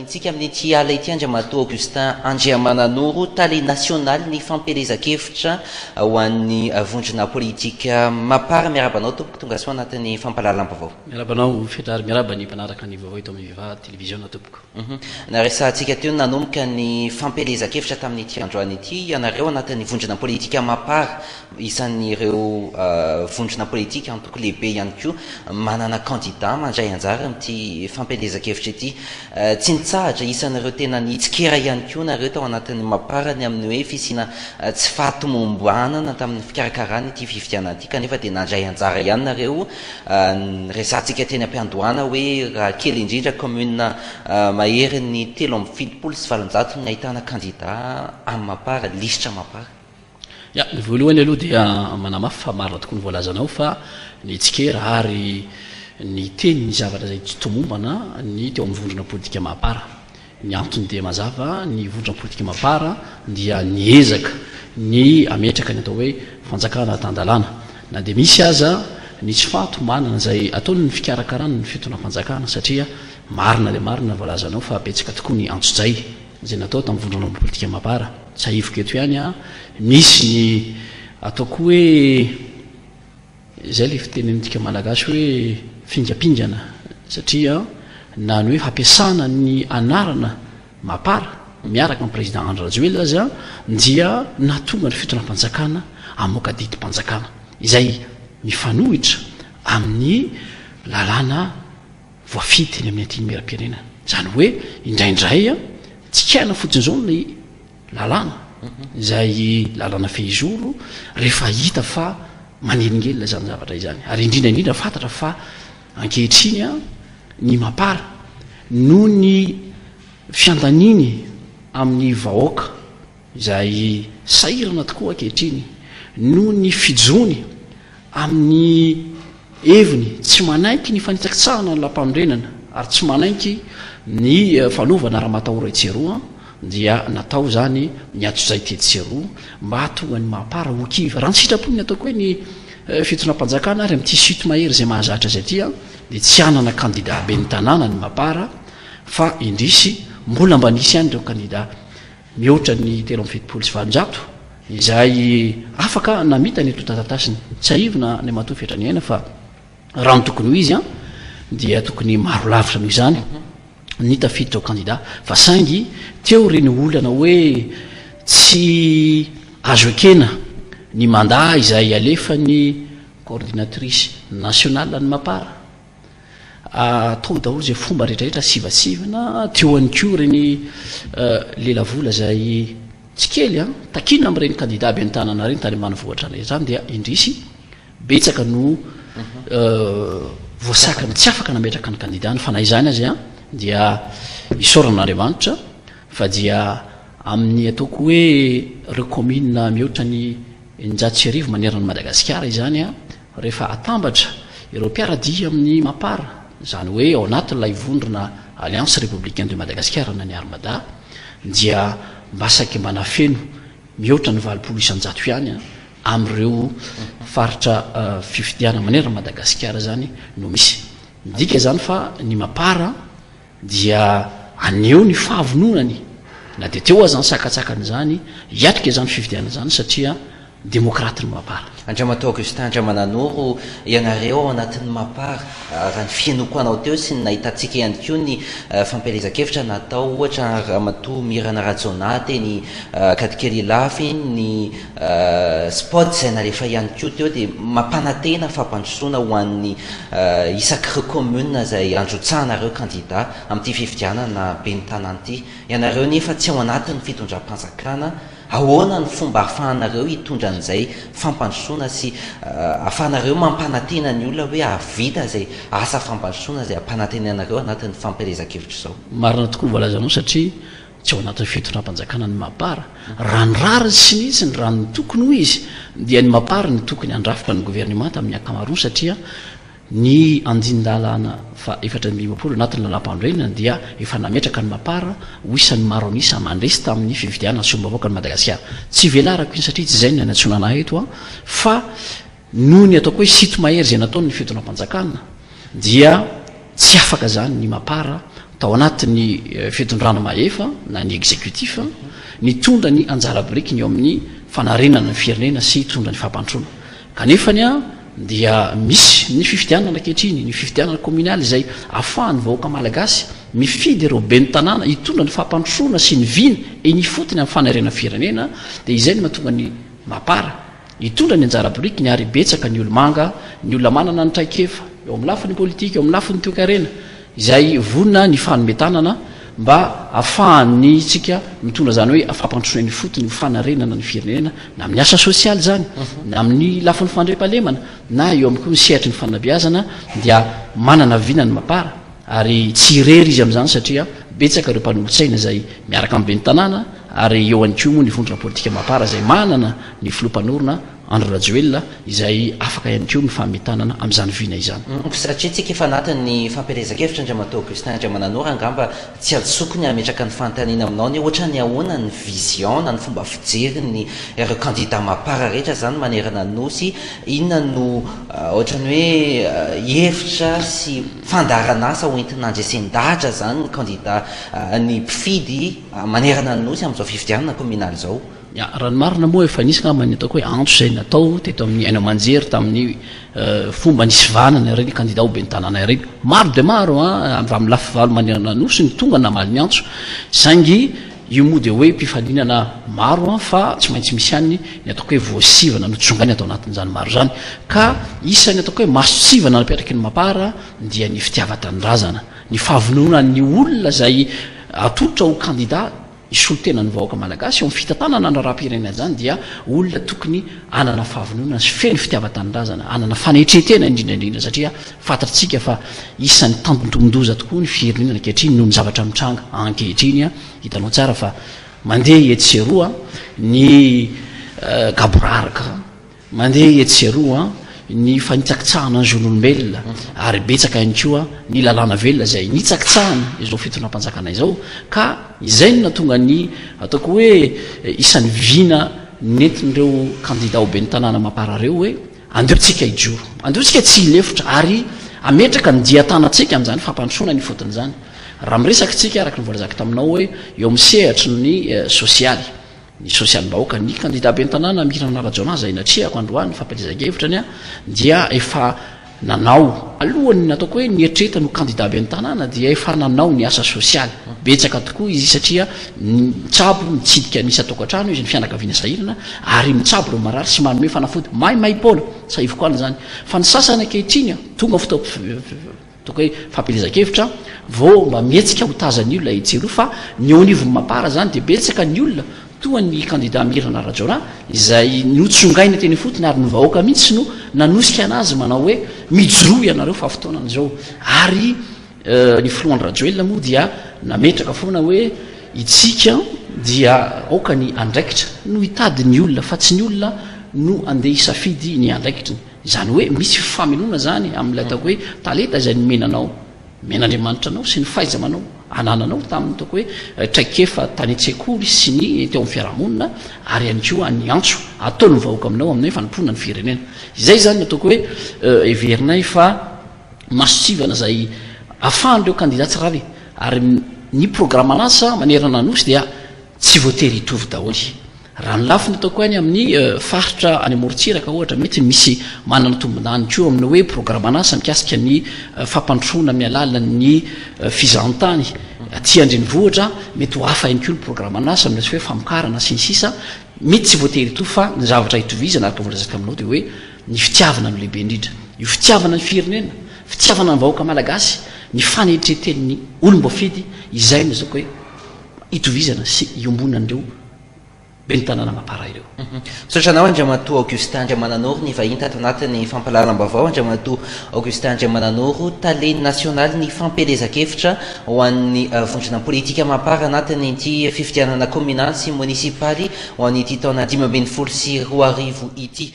Vahinintsika amin'ity alina ity Andriamatoa Augustin Andriamananoro, Tale nasionalin'ny fampielezan-kevitra ho an'ny vondrona politika Mapar. Miarahaba anao tompoko, tongasoa anatin'ny fampahalalam-baovao. Miarahaba anao Fetra ary miarahaba ny mpanaraka ny vaovao eto amin'ny Viva Televiziona tompoko. Naresahantsika teo ny nanomboka ny fampielezan-kevitra tamin'ity androany ity ianareo anatin'ny vondrona politika Mapar. Isan'ireo vondrona politika antoko lehibe ihany koa manana kandida mandray anjara amin'ity fampielezan-kevitra ity. Tsy nitsahatra, isan'ireo tena nitsikera ihany koa nareo tao anatin'ny Mapar ny amin'ny hoe fisiana tsy fahatomombanana tamin'ny fikarakarana ity fifidianana ity kanefa dia nandray anjara ihany nareo. Resahantsika teny am-piandohana hoe raha kely indrindra kaominina maherin'ny 873 no nahitana kandida amin'ny Mapar, lisitra Mapar. Ya, ny voalohany aloha dia manamafy fa marina tokoa ny voalazanao fa nitsikera ary niteny ny zavatra izay tsy tomombana ny teo amin'ny vondrona politika Mapar. Ny antony dia mazava, ny vondrona politika Mapar dia niezaka ny hametraka ny atao hoe fanjakana tan-dalàna. Na dia misy aza ny tsy fahatombanana izay ataon'ny fikarakarana ny fitondram-panjakana satria marina dia marina ny voalazanao fa betsaka tokoa ny antsojay izay natao tamin'ny vondrona politika Mapar. Tsahiviko eto ihany an, misy ny ataoko hoe izay ilay fitenintsika malagasy hoe fingampingana satria na ny hoe fampiasana ny anarana Mapar miaraka amin'ny président Andry Rajoelina aza dia nahatonga ny fitondram-panjakana hamoaka didim-panjakana izay mifanohitra amin'ny lalàna voafidy eny amin'ny Antenimierampirenena. Izany hoe indraindray tsikaina fotsiny izao ny lalàna, izay lalàna fehizoro, rehefa hita fa manelingelina izany zavatra izany. Ary indrindra indrindra fantatra fa ankehitriny ny Mapar noho ny fiandaniany amin'ny vahoaka izay sahirana tokoa ankehitriny noho ny fijoroany amin'ny heviny tsy manaiky ny fanitsakitsahana ny lalàmpanorenana ary tsy manaiky ny fanovana ramatahora etsy eroa dia natao izany ny antsojay tetsy sy eroa mba hahatonga ny Mapar ho kivy. Raha ny sitrapony ny ataoko hoe ny fitondram-panjakana ary amin'ity chute mahery izay mahazatra azy ity dia tsy hanana kandida ben'ny tanàna ny Mapar fa indrisy mbola mba nisy ihany ireo kandida mihoatra ny 873 izay afaka namita ny antontan-taratasiny. Tsiahivina Andriamatoa Fetraniaina fa raha ny tokony ho izy dia tokony maro lavitra noho izany ny tafiditra ho kandida fa saingy teo ireny olana hoe tsy azo ekena ny mandat izay alefan'ny coordinatrice nationale ny Mapar. Atao daholo izay fomba rehetrarehetra asivatsivana, teo ihany koa ireny lelavola izay tsy kely an, takiana amin'ireny kandida ben'ny tanana ireny tany ambanivohitra any izany dia indrisy betsaka no voasakana tsy afaka nametraka ny kandidany fa na izany aza dia isaorana Andriamanitra fa dia amin'ny ataoko hoe ireo kaominina mihoatra ny 1600 manerana an'i Madagasikara izany an, Rehefa atambatra ireo mpiara-dia amin'ny Mapar, izany hoe ao anatin'ilay vondrona Alliance Républicaine de Madagascar na ny Armada, dia mba saika mba nafeno mihoatra ny 80% ihany amin'ireo faritra fifidianana manerana an'i Madagasikara izany no misy. Midika izany fa ny Mapar dia haneho ny fahavononany na dia teo aza ny sakantsakana izany hiatrika izany fifidianana izany satria demokraty ny Mapar. Andriamatoa Augustin Andriamananoro, ianareo ao anatin'ny Mapar, raha ny fihainoako anao teo sy ny nahitantsika ihany koa ny fampielezan-kevitra natao ohatra Ramatoa Mirana Rajaonah teny Ankadikely Ilafy, ny Spot izay nalefa ihany koa teo dia mampanantena fampandrosoana ho an'ny isak'ireo commune izay androtsahanareo kandida amin'ity fifidianana ben'ny tanàna ity. Ianareo nefa tsy ao anatin'ny fitondram-panjakana, ahoana ny fomba ahafahanareo hitondra an'izay fampandrosoana sy ahafahanareo mampanantena ny olona hoe hahavita izay asa fampandrosoana izay ampanantenainareo anatin'ny fampielezan-kevitra izao? Marina tokoa ny voalazanao satria Tsy ao anatin'ny fitondram-panjakana ny Mapar. Raha ny rariny sy ny hitsiny, raha ny tokony ho izy, dia ny Mapar no tokony handrafitra ny governemanta amin'ny ankamaroany satria ny andinin-dalàna faha 54 anatin'ny lalàmpanorenana dia efa nametraka ny Mapar ho isan'ny maro an'isa mandresy tamin'ny fifidianana solombavaokan'i Madagasikara. Tsy velarako iny satria tsy izay no niantsoana anah eto fa noho ny ataoko hoe sito mahery izay nataon'ny fitondram-panjakana dia tsy afaka izany ny Mapar. tao anatin'ny fitondrana mahefa na ny exécutif nitondra ny anjara birikiny eo amin'ny fanarenana ny firenena sy hitondra ny fampandrosoana. Kanefany dia misy ny fifidianana ankehitriny, ny fifidianana kaominaly izay ahafahan'ny vahoaka malagasy mifidy ireo ben'ny tanàna hitondra ny fampandrosoana sy ny vina eny ifotony amin'ny fanarenana firenena, dia izay no mahatonga ny Mapar hitondra ny anjara birikiny ary betsaka ny olo-manga, ny olona manana ny traikefa eo amin'ny lafiny politika, eo amin'ny lafiny toekarena izay vonona ny hifanome tanana mba ahafahan'ny tsika mitondra izany hoe fampandrosoana eny ifotony ho fanarenana ny firenena na amin'ny asa sosialy izany na amin'ny lafiny fandriampahalemana na eo amin'ny koa ny sehatry ny fanabeazana dia manana vina ny Mapar ary tsy irery izy amin'izany satria betsaka ireo mpanolotsaina izay miaraka amin'ny ben'ny tanàna ary eo ihany koa moa ny vondrona politika Mapar izay manana ny filoha mpanorina Andry Rajoelina izay afaka ihany koa mifanome tanana amin'izany vina izany. Satria tsika efa anatin'ny fampielezan-kevitra Andriamatoa Augustin Andriamananoro angamba tsy hadisoako ny hametraka ny fanontaniana aminao ny hoe ohatran'ny ahoana ny vision na ny fomba fijerin'ny ireo kandida mapar rehetra izany manerana ny Nosy, inona no ohatran'ny hoe hevitra sy fandaharan'asa ho entina handresen-dahatra izany ny kandida ny mpifidy manerana ny Nosy amin'izao fifidianana kaominaly izao? Ya, raha ny marina moa efa nisy angamba ny ataoko hoe antso izay natao teto amin'ny haino aman-jery tamin'ny fomba nisivanana ireny kandida ho ben'ny tanàna ireny. Maro dia maro an, avy amin'ny lafivalo manerana ny Nosy no tonga namaly ny antso. Saingy io moa dia hoe mpifaninana maro an, fa tsy maintsy misy ihany ny ataoko hoe voasivana notsongaina tao anatin'izany maro izany. Ka isan'ny ataoko hoe mason-tsivana napetraky ny Mapar dia ny fitiavan-tanindrazana, ny fahavononan'ny olona izay atolotra ho kandida Hisolo tena ny vahoaka malagasy eo amin'ny fitantanana ny raharaham-pirenena izany dia olona tokony hanana fahavononana sy feno fitiavan-tanindrazana, hanana fanetren-tena indrindra indrindra satria fantatsika fa isan'ny tandindomin-doza tokoa ny firenena ankehitriny noho ny zavatra mitranga ankehitriny. Hitanao tsara fa mandeha etsy sy eroa ny gaboraraka. Mandeha etsy sy eroa ny fanitsakitsahana ny zon'olombelona ary betsaka ihany koa ny lalàna velona izay nitsakitsahana izao fitondram-panjakana izao ka izay no nahatonga ny ataoko hoe isan'ny vina nentin'ireo kandida ho ben'ny tanàna mapar ireo hoe andeo tsika hijoro, andeo tsika tsy hilefitra ary hametraka ny dian-tanantsika amin'izany fampandrosoana ny ifotony izany. Raha miresaka isika araka ny voalazako taminao hoe eo amin'ny sehatry ny sosialy, Ny sosialim-bahoaka, ny kandida ben'ny tanàna Mirana Rajaonah izay natrehako androany ny fampielezan-kevitra ny dia efa nanao, alohan'ny nataoko hoe nieritreretany ho kandida ben'ny tanàna dia efa nanao ny asa sosialy betsaka tokoa izy satria mitsabo, mitsidika ny isan-tokantrano izy, ny fianakaviana sahirana ary mitsabo ireo marary sy manome fanafody maimaim-poana, tsahiviko any izany fa ny sasany ankehitriny tonga fotoam-, Ataoko hoe fampielezan-kevitra vao mba mihetsika ho tazan'ny olona etsy eroa fa ny eo anivon'ny Mapar izany dia betsaka ny olona toa ny kandida Mirana Rajaonah izay notsongaina teny ifotony ary ny vahoaka mihitsy no nanosika anazy manao hoe mijoroa ianareo fa fotoanany izao ary ny filoha Andry Rajoelina moa dia nametraka foana hoe itsika dia aoka ny andraikitra no hitady ny olona fa tsy ny olona no andeha hisafidy ny andraikitriny. Izany hoe misy fifamenoana izany amin'ilay ataoko hoe talenta izay nomena anao, nomen'Andriamanitra anao sy ny fahaiza-manao anananao tamin'ny ataoko hoe traikefa tany an-tsekoly sy ny teo amin'ny fiarahamonina ary ihany koa ny antso ataon'ny vahoaka aminao amin'ny hoe fanompoana ny firenena. Izay izany no ataoko hoe heverinay fa mason-tsivana izay ahafahan'ireo kandida tsirairay ary ny programan'asa manerana ny Nosy dia tsy voatery hitovy daholo. Raha ny lafiny ataoko any amin'ny faritra any amorontsiraka ohatra, mety misy manana tombondany koa amin'ny hoe programan'asa mikasika ny fampandrosoana amin'ny alalan'ny fizahantany aty an-drenivohitra, mety ho hafa ihany koa ny programan'asa amin'ny resaka hoe famokarana sy ny sisa, mety tsy voatery hitovy fa ny zavatra itovizana araka ny voalazako taminao dia hoe ny fitiavana no lehibe indrindra. Io fitiavana ny firenena, fitiavana ny vahoaka malagasy, ny fanetren-tenin'ny olom-boafidy, izay no ataoko hoe itovizana sy iombonan'ireo ben'ny tanàna Mapar ireo. Misaotra anao Andriamatoa Augustin Andriamananoro nivahiny tato anatin'ny fampahalalam-baovao Andriamatoa Augustin Andriamananoro, Tale nasionalin'ny fampielezan-kevitra ho an'ny vondrona politika Mapar anatin'ity fifidianana kaominaly sy monisipaly ho an'ity taona 2015 ity.